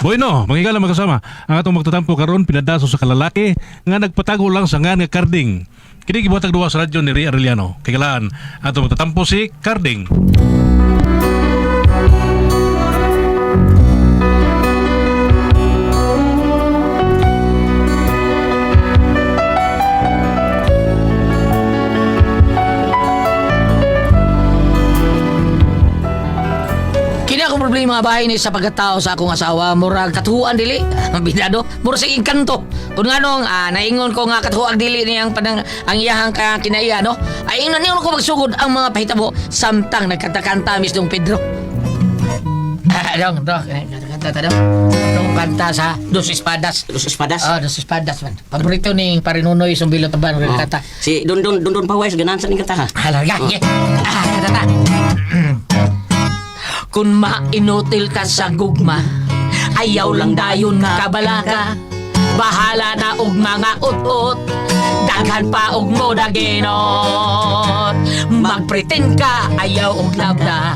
Bueno, mga magkasama, ang atong magtatampo karon pinadaso sa kalalaki nga nagpatago lang sa ngan nga Karding. Kini gibuhatag duwa sa radyo ni Ria Arellano. Kagalaan, atong magtatampo si Karding. Kini akong problema nga bahay ni sa pagkatao sa akong asawa, murag katuhuan dili. Bidado, murag sa engkanto. Kung nganong naingon ko nga katuhuan dili niyang panang ang iyahang ka kinaiya no. Ay ingnon niyon ko magsugod ang mga pahitabo samtang nagkanta-kanta Miss Dong Pedro. Dong, dong, kanta ta dong. Dong kanta sa Dos Espadas. Dos Espadas. Ah, Dos Espadas man. Paborito ni Parinunoy Sumbilo Taban oh. Kanta. Si Don Don Don Don Pawais ganahan sa ning kanta ha. Halaga, yeah. Kanta ta. Kung mainutil ka sa gugma, ayaw lang dayon kabalaka. Bahala na og mga ut-ut, daghan pa og mo daginot. Magpretend ka, ayaw og labda.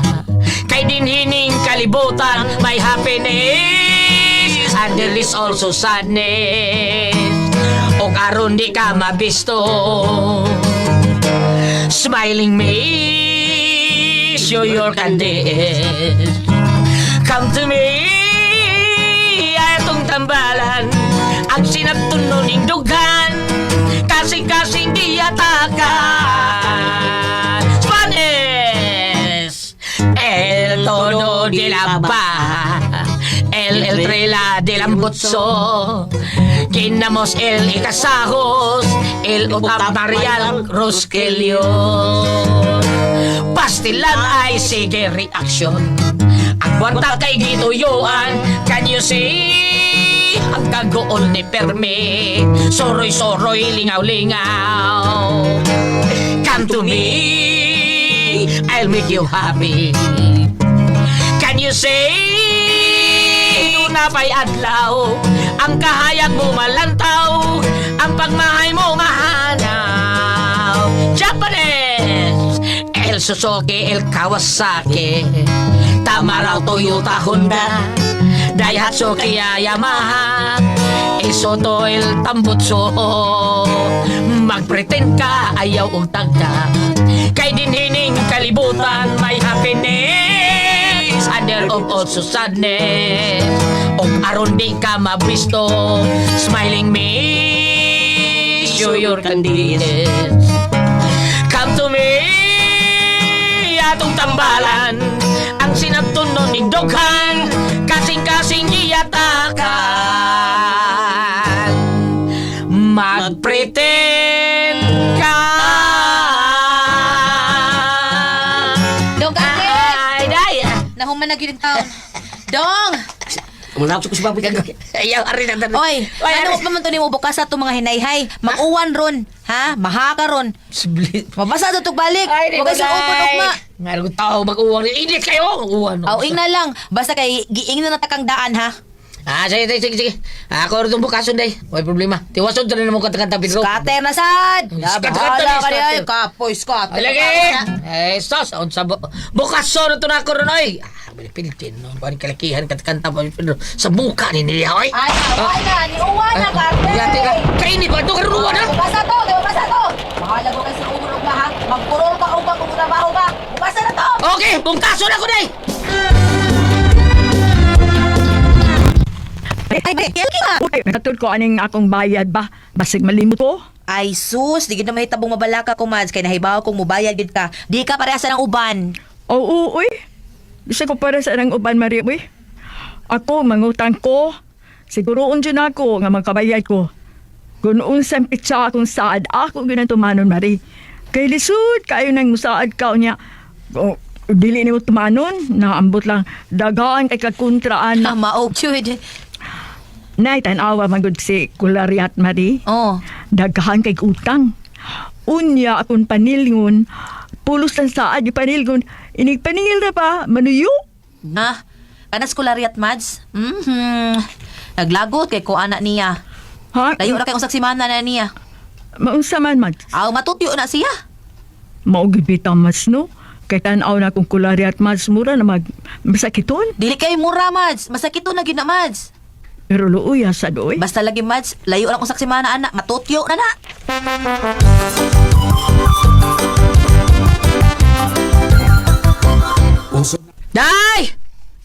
Kay dinhining kalibutan, may happiness, and there is also sadness. Og aron di ka mabisto. Smiling me, show your candies. Come to me, atong tambalan. Ang sinabtuno ning dughan, kasing-kasing giyatakan. Spanish! El tono de la ba, el el trela de lambutso, Kinamos el ikasahos, el utap marial roskelyo. Pastilan ay sige reaction. Ang kwarta kay gituyuan, can you see? Ang kagool ni Perme, soroy-soroy, lingaw-lingaw. Come to me, I'll make you happy. Can you say na pa'y adlaw? Ang kahayag mo malantaw, ang pagmahay mo mahanaw. Japanese! El Suzuki, El Kawasaki, Tamaraw, Toyota, Honda, Daihatsu, Kia, Yamaha, El Soto, El Tambutso. Magpretend ka, ayaw og tagka. Kay dinhining kalibutan, may happiness, and there of also sadness. Og aron di ka mabisto, smiling me, show your candies. Come to me, atong tambalan. Ang sinabtuno ni Dughan, kasing-kasing giyatakan. Magpretend ka. Dong, Karding! Ay, day. Nahuman na gyud ang taon. Dong! Munawag ko si Baboy. Ayaw, ari na tanan. Oy, ano pa man to nimo bukas sa itong mga hinayhay? Mag-uwan ron, ha? Mahaka ron. Siblit. Mabasa to balik. Ay, di Huwag ko sa upon ugma. Nga ko tao mag-uwan. Init kayo. Uwan. Aw, ingna lang. Basta kay giing na natakang daan, ha? Sige, sige, sige, sige. Ako rin itong bukason, day. May problema. Tiwason, rin mo kanta-kanta, Pedro. Scatter na sad! Scatter, Bahala ka scatter. diay. Kapoy, scatter. Alagi! Eh, sos, unsa bukason ito na ako ron, oy. Pilitin, no? Kuhan kalakihan, kanta-kanta pa, Pedro. Sa buka ni niya, oy. Ay, uwan na. Ni uwan na, Karding! Yati ka. Kainit ba ito? Karuan, ha? Basta to, di ba basta to? Bahala ko kay sa upon ugma, ha? Magpurol ka upang kung trabaho ka. Basta na to! Okay, bungkason ako, day! Ay, Uy, katulad ko aning akong bayad ba? Basig malimot ko. Ay sus, di gid na mahitabong mabalaka ko Mads kay nahibaw kong mubayad gid ka. Di ka parehas sa ng uban. Oo, uy. Bisa ko para sa nang uban, Maria, uy. Ako, mangutang ko. Siguro unjo na ako nga magkabayad ko. Kung unsang pitsa akong saad, ako ginatumanon, Marie. Kay lisod, kayo nang musaad ka niya. O, dili nimo tumanon, naambot lang dagaan kay kakontraan. Ah, mao jud. Nay, tanawa magud si Kulariat, Marie. Oh. Daghan kay utang. Unya akong panilngon, pulos lang saad yung panilngon, inig paningil na pa, manuyo. Na, kanas kulariat Mads. Naglagot kay ko ana niya. Ha? Layo ra kay usag simana na niya. Maunsa man, Mads. Aw matutyo na siya. Mao gibita mas no. Kay tanaw na akong kulariat, Mads, mura na mag masakiton. Dili kay mura Mads. Masakit na gyud na Mads. Pero luuya sa doy. Basta lagi Mads, layo lang usak si mana anak, matutyo na na. Day!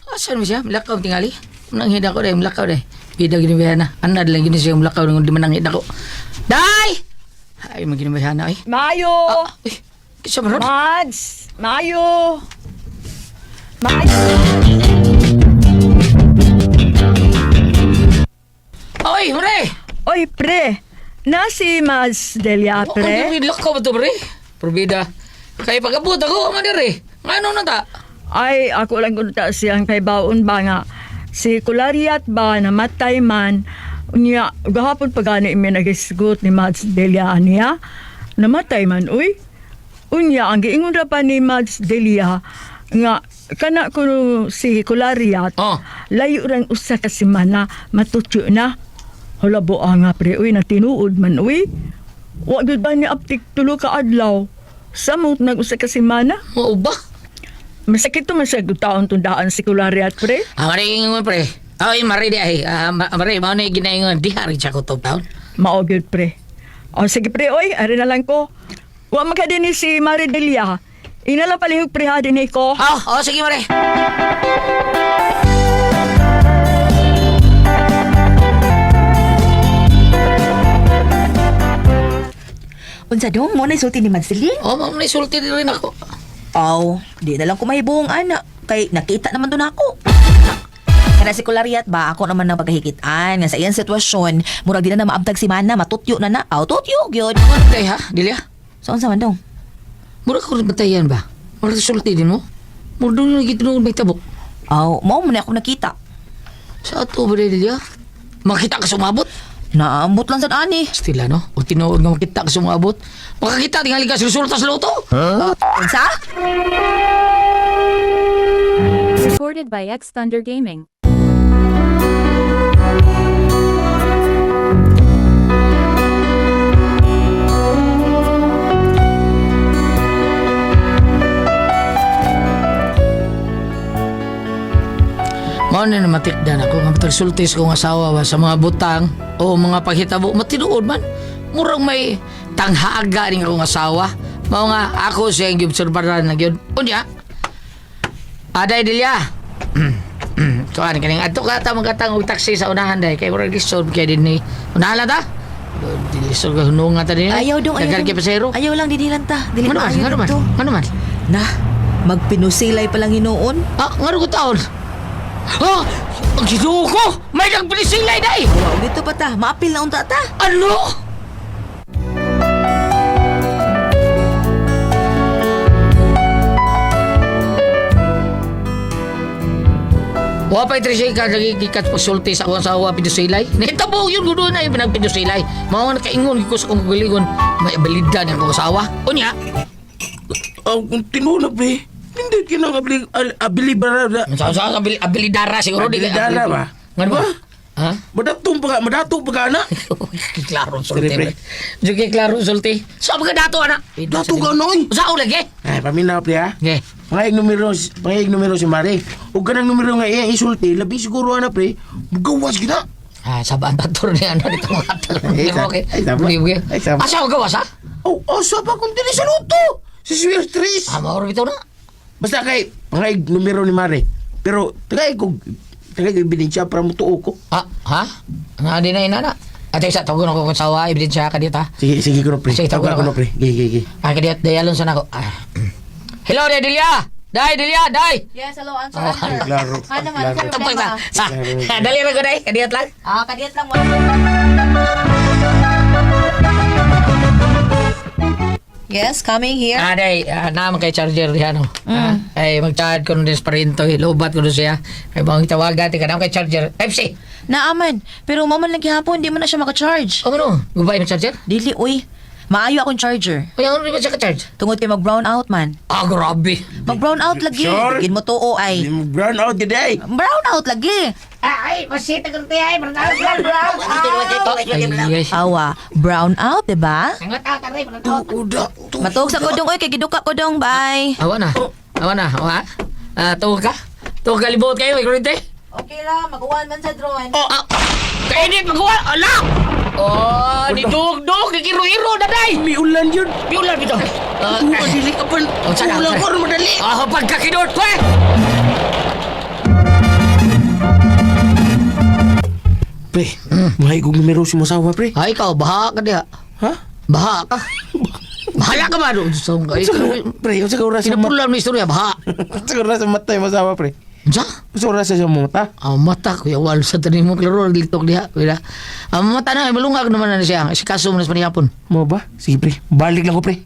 Asan mo siya? Mulakaw tingali. Mananghid ako day, mulakaw day. Bida ginibayan na. Anad lang gini siya mulakaw nung di mananghid ako. Day! Ay, maginibayan na ay. Mayo! Ah, uy, kisa man ron? Mads! Mayo! Mayo! Oy, mare! Oy, pre! Na si Mads Delia, pre. Ang lakaw ba to, pre? Probida. Kaya pag-abot ako, man dire. Ano na ta? Ay, ako lang kunta siyang kay baon ba nga. Si Kulariat ba namatay man. Unya, gahapon pa gani mi nagisgot ni Mads Delia niya. Namatay man, uy. Unya, ang giingon ra pa ni Mads Delia nga kana kuno si Kulariat. Oh. Layo rang usa ka semana matutyo na. Hala buha nga pre, uy, natinuod man, uy. Wa gyud ba ni aptik tulo ka adlaw. Samot nag usa ka semana. Mao ba? Masakit to man sa taon tundaan si Kulariat, pre. Ah, mare ingon pre. Ay, mare di ay. Ah, mare mao na ginaingon di hari siya ko to taon. Mao gyud, pre. O sige, pre, oy, ari na lang ko. Wa man ka din ni si Maridelia. Inala palihog pre ha din ko. Oh, oh sige mare. Unsa dong mo na sulti ni Madsiling? Oh, mao na sulti rin ako. Aw, di na lang ko mahibuong ana kay nakita naman doon ako. Kana si Kulariat ba ako naman ang pagkahikitaan nga sa iyang sitwasyon murag di na na maabtag si mana matutyo na na aw tutyo gyud. Ano day ha? Dilia? So unsa man dong? Mura ko rin batayan ba? Mura sulti din mo? Mura doon yung gitinuod may tabok. Aw, mao man na ako nakita. Sa ato ba Delia? Makita ka sumabot? Naambot lang sad ani. Stila no? O tinuod nga makita ka sumabot? Makakita tingali ka sulta sa loto? Unsa? Recorded by X Thunder Gaming. Mao na namatikdan ako nga matagsulti sa kong asawa ba sa mga butang o mga paghitabo matinuod man. Murag may tanghaga ning akong asawa. Mao nga ako siya ang giobserbaran na gyud. Unya. Aday Delia. Tuan kaning adto ka ta magatang og taxi sa unahan day kay murag lisod kay dinhi. Unahan lang ta. Lisod ka hunungan ta dinhi. Ayaw dong, ayaw Daghan dong. kay pasahero. Ayaw lang dinilan ta. Dili Ngano man, maayo ngano man, dito. ngano man. Na, magpinusilay pa lang hinuon. Ah, ngano ko taon? Ah, ang Ginoo ko! May nagpinisilay day! Wow, dito pa ta. Maapil na unta ta. Ano? Wa pa'y tricycle nagigikat pagsulti sa akong asawa pinusilay. Nahitabo yun gudo na yung pinagpinusilay. Mao nga nakaingon ko sa akong kagalingon. May abilidad ang akong asawa. Unya, Oh, kung tinulog pre. Hindi kinang abilibara. sa sa abilidara siguro di Abilidara ba? Ngano ba? Ha? Madatong pa ka, madatong pa ka na. Klaro sulti. Pre, pre. Juga klaro sulti. Sa mga dato ana. Dato ka noy. Sa lagi. Ay, paminaw pre ha. Okay. Pangayag numero si Mare. Ug kanang numero nga iya isulti, labi siguro ana pre. Gawas kita. Ah, sabaan bator ni ano dito mga atal. Ay, Okay. ay, tama. Ay, tama. Asa ko gawas ha? Oh, asa pa kung dili sa luto. Si Swear Tris. Ah, mauro bitaw na. Basta kay pangayag numero ni Mare. Pero tagay ko ebidensya para mutuo ko. Ah, ha? Nga di na inana. Ate sa tawagon ako kung sawa, ebidensya ka dito ha. Sige, sige ko pre. Sige, tawagan Tawagan ko ako. pre. Sige, sige, sige. Ah, kadiat dayalon sa nako. Ah. Hello, Day Delia. Day Delia, Day. Yes, hello, answer, Oh, answer. Klaro. Ano man, Klaro. sa Tampay problema? ta. Ah, dali ra ko day, kadiat lang. Ah, kadiyat lang. Yes, coming here. Ah, day, ah, naman kay charger diha no. Ah, ay mag-charge ko nun din sa parinto, lobat ko nun siya. Ay bang tawagan ti ka naman kay charger. Type C. Naaman, pero maman lang gihapon, di man na siya maka-charge. O ano? Gubay mo charger? Dili, uy. Maayo akong charger. Kaya ano di ba siya ka-charge? Tungod kay mag-brown out man. Ah, grabe. Mag-brown out lagi. Sure? Bigin mo tuo ay. Brown out today. Brown out lagi. Ay, masita ko ay, brown out, brown out. Ay, ay. Awa, brown out, diba? Uda. Matuog sa kodong, oy, kay giduka kodong, bye. Awa na. Awa na. Awa. Ah, tuog ka. Tuog ka libot kayo, may kuryente. Okay lang, mag-uwan man sa drone. Oh, ah. Kainit magawa! Ala! Oh, ni dugdug, kikiro-iro na day! Miulan yun. Piulan bitaw. Ah, Oo, dili ka pa. Oh, sana, Ulan sana. ko, aron madali. Ah, pagkakinot ko eh! Pre, mahay kong numero si masawa, pre. Ay, ikaw, baha ka diha. Ha? Baha ka. Bahala ka ba doon? So, ay, Pre, unsa ka oras sa mata? Pinapulan mo istorya, baha. Unsa ka oras sa mata yung masawa, pre? Unsa? Unsa oras sa mata? Ang mata, kuya, walo sa tanin mo, klaro, litok diha. Wala. Ang mata na, malungag naman na siya. Si kaso mo na sa panihapon. Mo ba? Sige, pre. Balik lang ko, pre.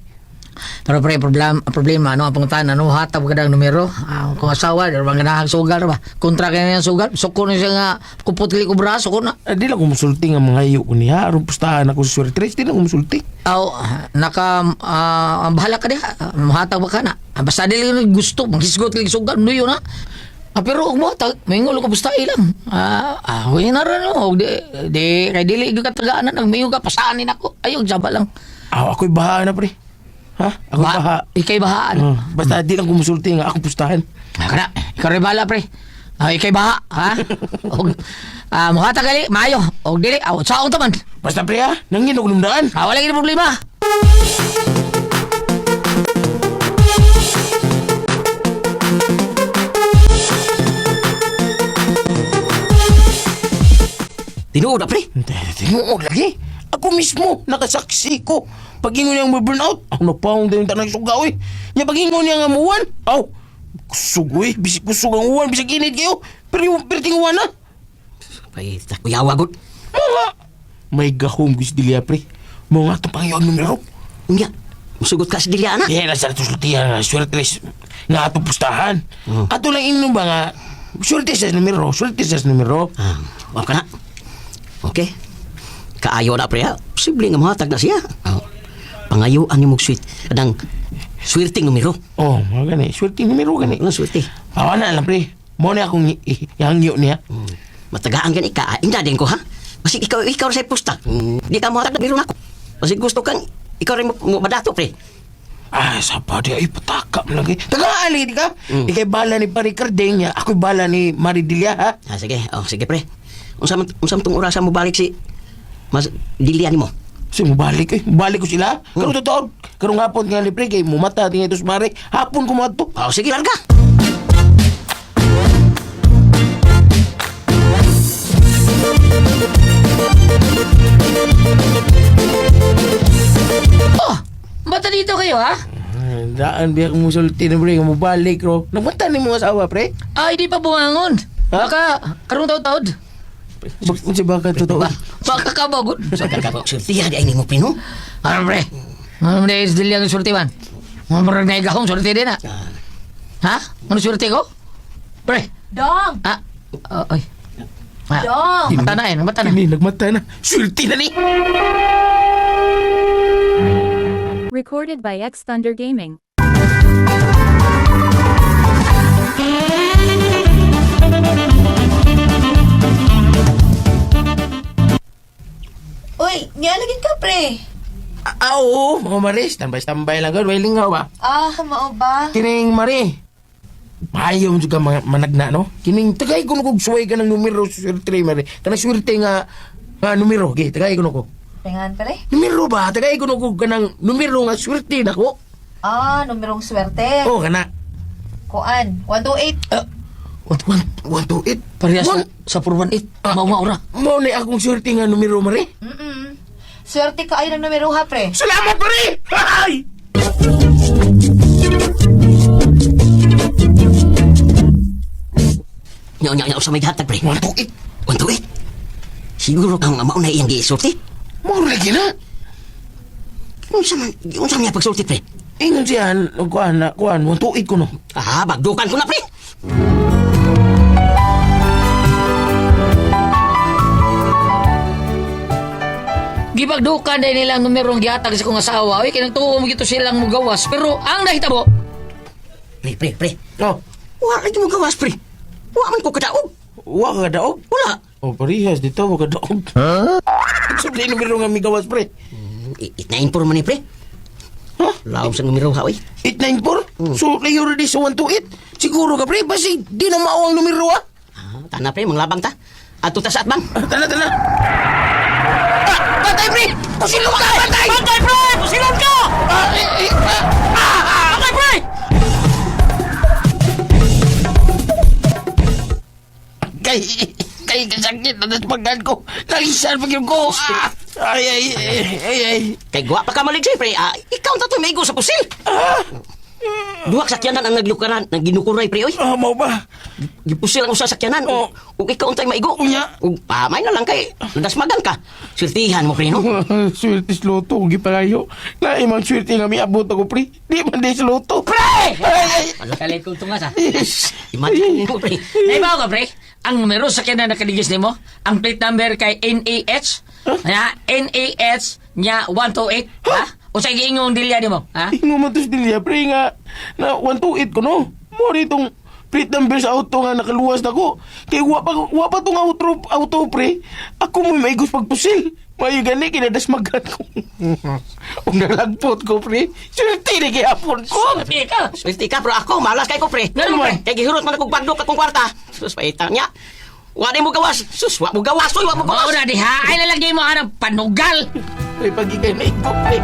Pero pre, problem, ang problema, ano, ang pangutan, ano, hatap ka ng numero, ah, kung asawa, or mga ganahang sugal, ba? Kontra ka na yung sugal, suko na siya nga, kuputli ko braso, suko na. Ah, di lang ko musulti nga mga iyo ko niya. Aron pustahan ako sa swerte. Di lang ko musulti. Aw, naka, ah, ang bahala ka diha, mahatag ba ka na? Ah, basta dili ka gusto, maghisgot lang sugal, nuyo na. Ah, pero og mo hatag, maingol ko basta ilang. Ah, ah, huy na rin, no. Di, di, kay dili ka tagaan na, nagmayo ka, pasaan ni nako. Ayaw, jaba lang. Ah, ako'y baha na, pre. Ha? Ako'y baha. Ikay bahaan. Ah, basta di lang ko musulti nga akong pustahan. Ah, kana, ikaw rin bahala, pre. Ah, ikay baha, ha? Og, ah, mukha tagali, maayo. Og dili, aw, saong taman. Basta, pre, ha? Nangin og numdaan. Ah, wala gini problema. Tinuod na pre. Tinuod lagi. Ako mismo, nakasaksi ko. Pag-ingon niyang mo-burn out, ako nagpaong din yung tanang suga, oy. Nya pag-ingon niya nga muwan, aw, kusog, oy. Bisig kusog ang uwan, bisig init kayo. Pero yung perting uwan, ha? Ay, kuyawa gud. Mga! May gahom gusto diliya, pre. Mga itong pangyaw numero. Unya, musugot ka sa dilya ana. Di na sa sultihan, swerte nga atong pustahan. Ato lang inom ba nga, swerte sa numero, swerte sa numero. Ah, wa ka na. Okay. Kaayo na pre ha. Posible nga mohatag na siya. Oh. Pangayuan nimo og sweet kanang swerteng numero. Oh, mga gani, swerte numero gani. Ano swerte? Awa na lang, pre. Mo na akong ihangyo niya. Matagaan gani ka. Inda din ko ha. Basig ikaw ikaw sa pusta. Di ka mohatag na biro nako. Basig gusto kang ikaw rin mo, mo madato pre. Ah, sa di ay pataka mo lagi. Tagaan lagi di ka. Ikay bala ni Pare Cardeng niya, ako'y bala ni Maridilia ha. Ah, sige. Oh, sige pre. Unsa man tong orasa mo balik si Mas dilya nimo. So, mubalik eh. Mubalik ko sila. Karon totoo. Karong hapon nga ni pre kay mumata tinga ito sa mare. Hapon ko mo. Oh, sige larga. Oh, bata dito kayo, ha? Daan biya kong musulti na pre, mubalik ro. Nagmata ni mo asawa pre. Ay, di pa bumangon. Ha? Baka, karong taod-taod. Unsa ba ka totoo? Ba, baka ka ba, gud? So ka ka swerte di ay nimo pre no. Ano, pre? Ano pre, is dili ang swerte man? Ano pre, naigahong swerte din, ha? Ha? Ano swerte ko? Pre, Dong! ah, oh, ay. Ah, Dong! mata na, eh, mata na. Ini nagmata na. Swerte na ni. Recorded by X Thunder Gaming. Uy, nialagin ka, pre. Ah, oo, mga mare, standby-standby lang gud, way lingaw ba. Ah, mao ba? Kining mare. Maayo mo juga mga managna no. Kining tagay ko kog suway ka ng numero sa swerte mare. Kanang swerte nga nga numero, okay, tagay ko ko. Pengan, pre. Numero ba? Tagay ko kog kanang numero nga swerte nako. Ah, numerong swerte. Oh, kana. Kuan, 128. Ah, 1 1 2 8. Parehas sa 418. Mao ora. Mao ni akong swerte nga numero mare. Mm-mm. Swerte ka ay ng numero ha, pre. Salamat mare. Ay! Nya nya nya usa may gihatag pre. 1 2 8. 1 2 8. Siguro kang mao na iyang gisulti. Mao lagi na. Unsa man niya pagsulti pre? Ingon siya, kuan na, kuan, 1 2 8 ko no. Ah, bagdukan ko na pre. Gibagdukan dahil nila ang numerong gihatag sa kong asawa. Uy, kay nagtuo mo gito silang mugawas. Pero ang nahitabo, Pre, pre, pre. Oh, Wa kay mo gawas pre. Wa man ko kadaog. wa ka daog. Wala. Oh, parehas dito, wa ka daog. Huh? Sa numero nga migawas pre. 894 man ni pre. Huh? Laom sa numero ha oy. 894? So, layo rin sa 128? Siguro ka, pre. Basi, di na mao ang numero, ah. Ah, tana pre, manglabang ta. Ato ta sa atbang. Tala, tala. Ah, patay, pre! Pusilong ka! Patay! Patay, pre! Pusilon ka! Ah, eh, eh, ah, ah, ah! Patay, pre! Kay, kay kasakit na naspagan ko. Nalisan pa yun ko. Ah, ay, ay, ay, ay, ay. Kay guwa pa ka maligsay, pre. Ah, ikaw ta to maigo sa pusil. Duha ka sakyanan ang naglukaran, nang ginukuray, pre, oy. Ah, mau ba? Gipusil ang usa sakyanan. Oh. Ug ikaw untay maigo. Unya. Ug pamay na lang kay nadasmagan ka. Swertihan mo, pre, no? Swerte sa loto, gipalayo. Lain mang swerte nga miabot ako, pre. Di man di sa loto. Pre! Ay, ay. Kalit kong tungas, ha? Yes. Imagine mo, pre. Naibaw ka, pre? Ang numero sa kanya nakaligis nimo, ang plate number kay NAH, ha? NAH nya 128, ha? O sa giingong dilya nimo, ha? Ingo man to sa dilya, pre, nga na 128 ko, no? Mo itong plate number sa auto nga nakaluwas na ko. Kay wa pa tong auto, auto pre. Ako mo maigos pagpusil. Mayo gani kinadasmagan ko. Ug nalagpot ko, pre. Swerte ni gihapon ko. Sabi ka. Swerte ka, pero ako, malas kay ko, pre. Ngano, pre? Kay gihurot man akong bagdok akong kwarta. Sus, paita niya. Wa di mo gawas. Sus, wa mo gawas, oy, wa mo Mao gawas. na diha, ay lalagay mo anang panugal. Pre, pagigay na iko, pre.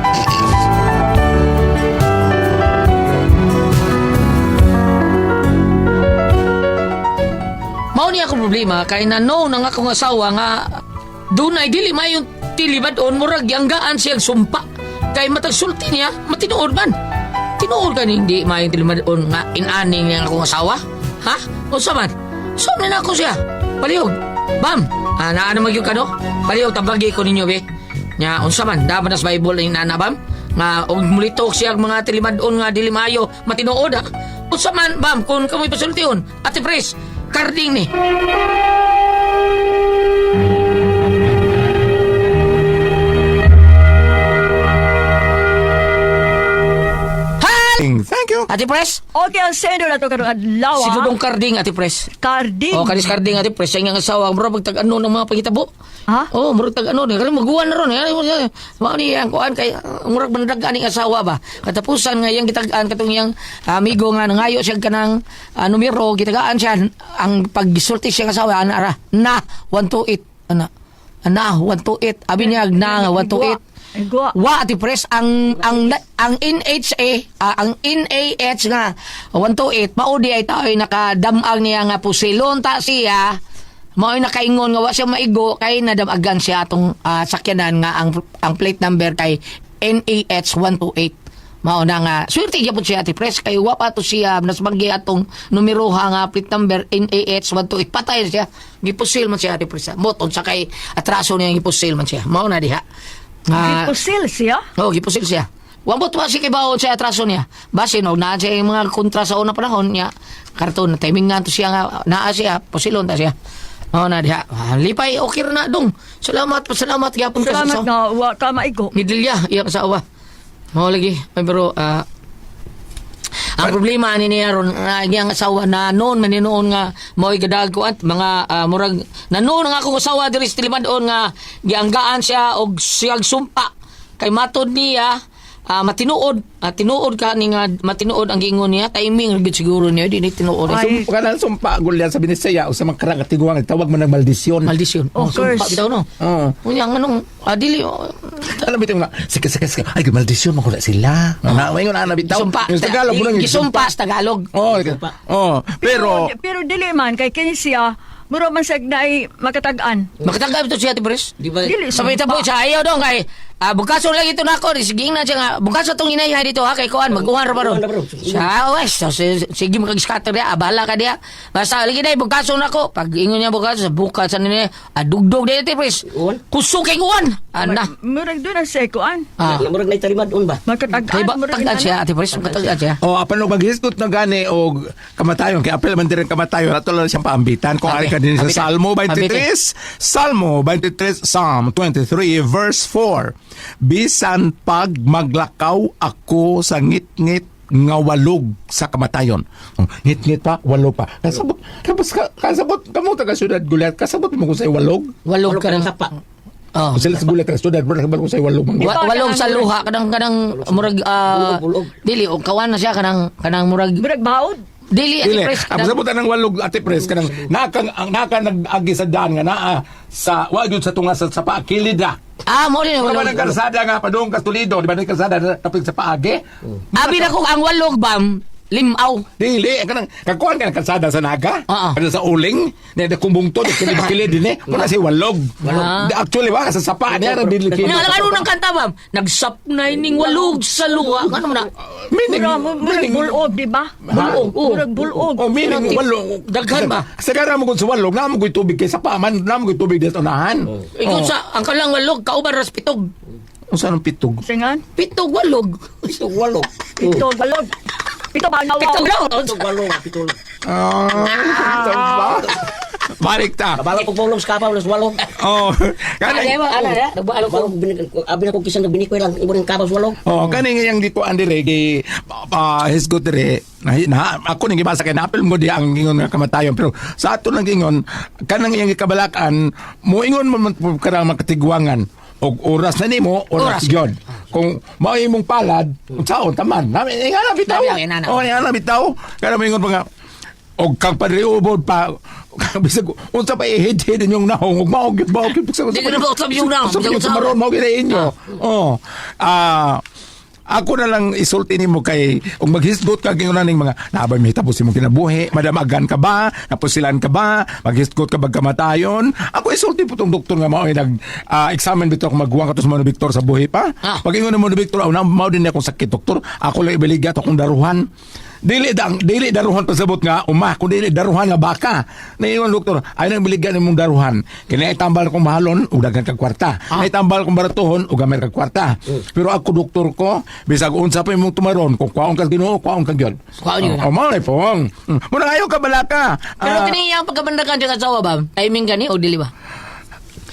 Mao ni akong problema kay na know nang akong asawa nga dunay dili mayong tilibad-on murag gianggaan siyang sumpa. Kay matag sulti niya, matinuod man. Tinuod ka ni hindi mayong tilibad-on nga inaning niya ang akong asawa? Ha? Unsa man? So na ako siya. Palihog. Bam. Ah, naa na magyud ka no? Palihog tabagi ko ninyo be. Nya unsa man dapat nas Bible ang inana bam? Nga og mulitok siya ang mga tilibad-on nga dili maayo matinuod ha. Unsa man bam kung kamoy pasultihon? Ate Pres, karding ni. Thank you. Ate Pres, Okay, ang sendo na to karong adlaw. si ah. Dudong Karding, Ate Pres. Karding. Oh, kanis Karding, Ate Pres, ang iyang asawa, murag pagtag-ano ng mga pangitabo. Ha? Oh, murag tag-ano, ni kaya maguwan na ron. Eh, mao ni ang kuan kay murag mandag aning asawa ba. Katapusan nga iyang gitag-an katong iyang amigo nga nangayo siya kanang numero gitagaan siya ang paggisulti siya ang asawa ana ra na 128 ana na 128 abi niya na nga 128. Igwa. Wa Ate Pres ang NHA ang NAH nga 128 mao di ay taoy nakadamag niya nga pusilon ta siya mao'y nakaingon nga wa siya maigo kay nadamagan siya atong sakyanan nga ang plate number kay NAH 128 mao na nga swerte gyapon siya Ate Pres kay wa pa to siya nasbaggi atong numeroha nga plate number NAH 128 patay siya gipusil man siya Ate Pres moton sa kay atraso niya gipusil man siya mao na diha nga Gipusil siya. Oo, gipusil siya. Wambot wa si kibaon sa atraso niya. Basin og naa siya yung mga kontra sa una panahon niya. Karton na timing nga to siya nga naa siya, pusilon ta siya. Oo na diha. Ah, lipay okay ra na dong. Salamat, salamat gyapon ka Salamat sa nga wa ka maigo. Ni Delia, iya asawa. Mao lagi, ay pero ang problema ani niya ron nga iyang asawa na noon man noon nga mao'y gadag ko at mga murag na noon nga akong asawa diri sa Tilimadon nga gianggaan siya og siyag sumpa kay matod niya matinuod tinuod ka ni nga matinuod ang giingon niya timing ra gyud siguro niya di ni tinuod. Ay. Kanang sumpa gulyan sa Binisaya o sa mga karangatiguan tawag mo ng maldisyon. Maldisyon. Oh, sumpa curse. bitaw no. Oo. Unya nganong dili oh, Alam bitaw nga, sige, sige, sige. Ay, maldisyon mo na sila. Na, oh. na bitaw. Sumpa. Yung sa Tagalog, mo Gisumpa sa Tagalog. Oh, oh, pero pero dili man kay kini siya mura man siya naay makatag-an. Makatanggal ito siya, Ate Pres. Di ba? Dili Sa may tabo siya, ayaw dong kay bukaso lagi ito nako, sige na siya nga, bukaso itong inayhay dito ha, kay kuan, mag-uwan ra ba ron? Uwan ra ba ron? Siya, wes, so, sige makag-scatter diya, abala ka diya. Basta, lagi na, bukaso nako. Pag ingon niya bukaso, sa bukas, ano niya, dugdog diya, Ate Pres. Uwan? Kusog kay uwan. Ana. Murag doon ang sekuan. Ah. Murag na italimad un ba? Makatag-an Kay ba, murag tagaan siya, Ate Pres, makatagaan siya. Oh, apan og maghisgot na gani og kamatayon kay apel man diri ang kamatayon ato lang siyang paambitan kung ari ka din sa Ambitan. Salmo 23, Salmo 23, Psalm 23 verse 4. Bisan pag maglakaw ako sa ngitngit nga walog sa kamatayon. Oh, ngitngit pa, walog pa. Kasabot, kapos ka, kasabot kamo taga syudad Gulat, kasabot mo kung sa walog. Walog ka ng ng sapa. Oh. Kung sila sa Gulat taga syudad, pero kasabot ko sa walog. man. Walog sa luha kanang kanang murag Bulog, bulog. dili og kawan na siya kanang kanang murag Murag baod. Dili, Ate Pres. Ang pasabot ng walog, Ate Pres, kanang nakang ang naka nag-agi sa daan nga naa sa wa gyud sa tunga sa paakilid ah. Ah, mo rin Di ba walog. ng kalsada nga padung ka Toledo, di ba ng kalsada na tapik sa paagi? Abi na ko ang walog bam, limaw. Dili, ang kanang kakuan ka ng kalsada sa Naga. Oo. Ano sa uling, ni da kumbungto, di kilid-kilid din eh. Muna si walog. Walog. Di, actually ba sa sapa niya ra dili Nga kilid. lang ano nang kanta bam? Nagsapnay ning walog sa luwa. Ano man na? Meaning, Murag murag meaning, bulog, di ba? Bulog, oo. Murag bulog. Oh, meaning walog. Daghan ba? Sagara mo kung sa walog, naa mo ko'y tubig kay sapa man, naa mo ko'y tubig dito unahan. Ikaw sa ang kalang walog kauban ras pitog. Unsa nang pitog? Singan? Pitog walog. Pitog walog. Pito balog. Pito banaw. Pitog daw. Pitog walog, pitog. Ah, pitog ba? Balik ta. Kabalo kog bulog sa kapaw, walog. Oh, Ano kani. ba? Ano ya? Nagbalo ko. Walog abi na kog kisang nagbinikwe lang ibo ning kapaw sa walog. Oh, kani nga yang dito andere kay hisgot dire na, ako ning gibasa kay naapil mo di ang ingon nga kamatayon pero sa ato lang ingon kanang iyang gikabalakan moingon man man po karang makatigwangan og oras na nimo oras Oras. gyud kung mao imong palad unsaon taman nami nga na bitaw Nami, nga na. oh nga na bitaw kana moingon pa nga og kang padriubod pa bisag unsa pa i-hid-hid inyong nahong ug mao gyud mao gyud Di ko na mausap yung nahong. Usap yung Bisag unsa. sumaron mao gyud inyo. Oh. Ah, ako na lang isulti nimo kay ug maghisgot ka gyud ning mga naabay mahitabo sa imong kinabuhi, madamagan ka ba, napusilan ka ba, maghisgot ka ba kamatayon? Ako isulti po tong doktor nga mao ay nag examine bitaw kung magguwang kato sa mga Victor sa buhi pa. Ah. Pag ingon mo ni Victor, aw na mao din akong sakit doktor, ako lang ibaligya to akong daruhan. Dili dang dili daruhan pasabot nga uma, kun dili daruhan nga baka. Naingon doktor, ay nang baligya nimong daruhan. Kini ay tambal kong mahalon ug daghan kag kwarta. Ay tambal kong baratuhon ug gamay kag kwarta. Pero ako doktor ko, bisag unsa pa imong tumaron, kung kwaon kag Ginoo, kwaon kag gyud. Kwaon yun. Oh, mao na pong. Muna ayo ka balaka. Pero Ah, kini iyang pagkabandakan sa asawa bam, timing gani o dili ba?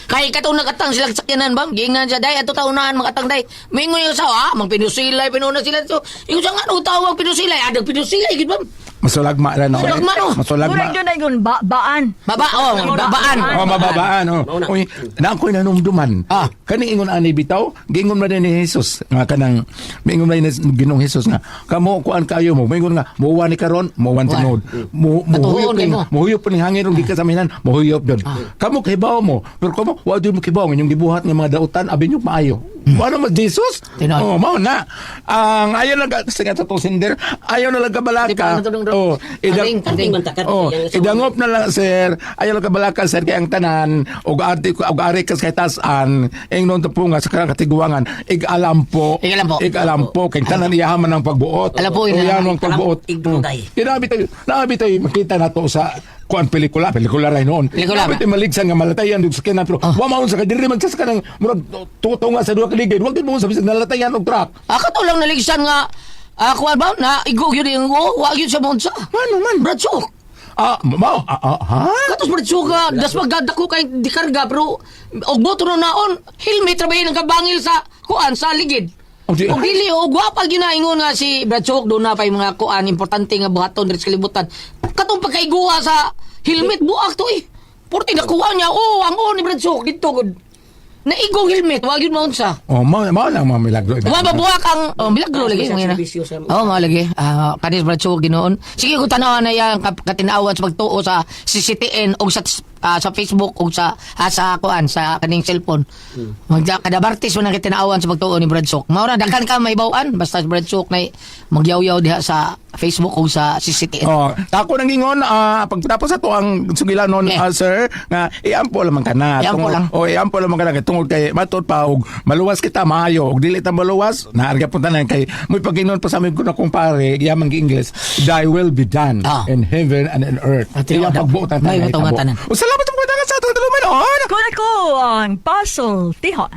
Kay katong nagatang sila sa sakyanan bam, giingnan siya day ato taunaan makatang day. Mingon yung asawa, ah, mang pinusilay pinuna sila so. Ingon siya nga ano tawag pinusilay, adag pinusilay gid bam. Masulagma na no. Masulagma, no. Masulagma. Murag yun ay yun, ba baan. Baba oh, babaan. Oh, mababaan. Oh. Mauna. Uy, na ako'y nanumduman. Ah. Kaning ingon ani bitaw, giingon man ni Jesus nga kanang miingon man ni Ginoong Jesus nga kamo kuan kayo mo, miingon nga muwan ni karon, muwan tinuod. Mo Katuon muhuyop kay ni mo. Ah. muhuyop ni hangin ug gikan sa minan, muhuyop jud. Kamo kibaw mo, pero kamo wa jud mo kibaw ang inyong gibuhat nga mga dautan abi nyo maayo. Wala mo Jesus. Tinuod. Oh, mao na. Ang ayaw lang kasi nga sa tong sender, ayaw na lang Di pa kabalaka. ano to, dong, dong. Oh, Kanding, kanding. Man takar, Oh, yang sa- idangop na lang sir. Ayaw lang kabalaka sir kay ang tanan og ati og ari kas kay tasan ing non nga sa kanang katiguangan ig-alampo. Ig-alampo. Ig-alampo kay tanan iyaman ang pagbuot. Alampo, O, ina. iyaman ang pagbuot. Igdugay. Kinabi tayo, nabi tayo makita nato sa kuan pelikula, pelikula ra noon. Pelikula Nabi ba? tayo maligsan nga malatayan dug sa kinan pero wa maon sa kadiri man sa kanang murag tuto nga sa duha ka ligid, wa gid mo sa bisag nalatayan og truck. Ah, kato lang naligsan nga ah, kuan ba na igog yun yung oh, wa yun sa monsa. Mano man? Bradsok. Ah, mao ah, ah, ha? Katos bradsok ka, das magdadako kay dikarga pero og boto na naon, helmet ra ba yun ang kabangil sa kuan sa ligid. Oh, di- Og dili og gwapa gyud na ingon nga si Bradsok do na pay mga kuan importante nga buhaton diri sa kalibutan. Katong pagkaiguha sa helmet buak to eh. Porti nakuha niya, oh, ang oh ni Bradsok didto gud. Naigong helmet, wa gyud maunsa. Oh, mao mao lang mga milagro. Wa mabuhak ang oh, milagro lagi Sa mga na. serbisyo sa- Oh, mao lagi. Ah, kanis Bradshaw ginoon. Sige kung tanawan na yang katinawan sa pagtuo sa CCTN o sa sa Facebook o sa sa kuan sa kaning cellphone. Magda kada bartis man ang katinawan sa pagtuo ni Bradshaw. Mao na daghan ka may bawaan basta si Bradshaw nay magyawyaw diha sa Facebook o sa CCTN. Oh, tako nang ingon pagtapos ato ang sugilanon Okay. sir nga iampo lamang kana. Iampo lang. Oh, iampo lamang kana kay tungod kay matod pa og maluwas kita maayo og dili ta maluwas naarga pud tanan kay mo'y pagingon pa sa aming kuna kong pare yamang gi English, thy will be done in heaven and in earth. Ah, tinuod. Iyang pagbuot ang May tanan butong nga hitabo. tanan. Ug salamat sa pagdagan sa atong tulumanon. Kuna ko ang Puzzle Tihon.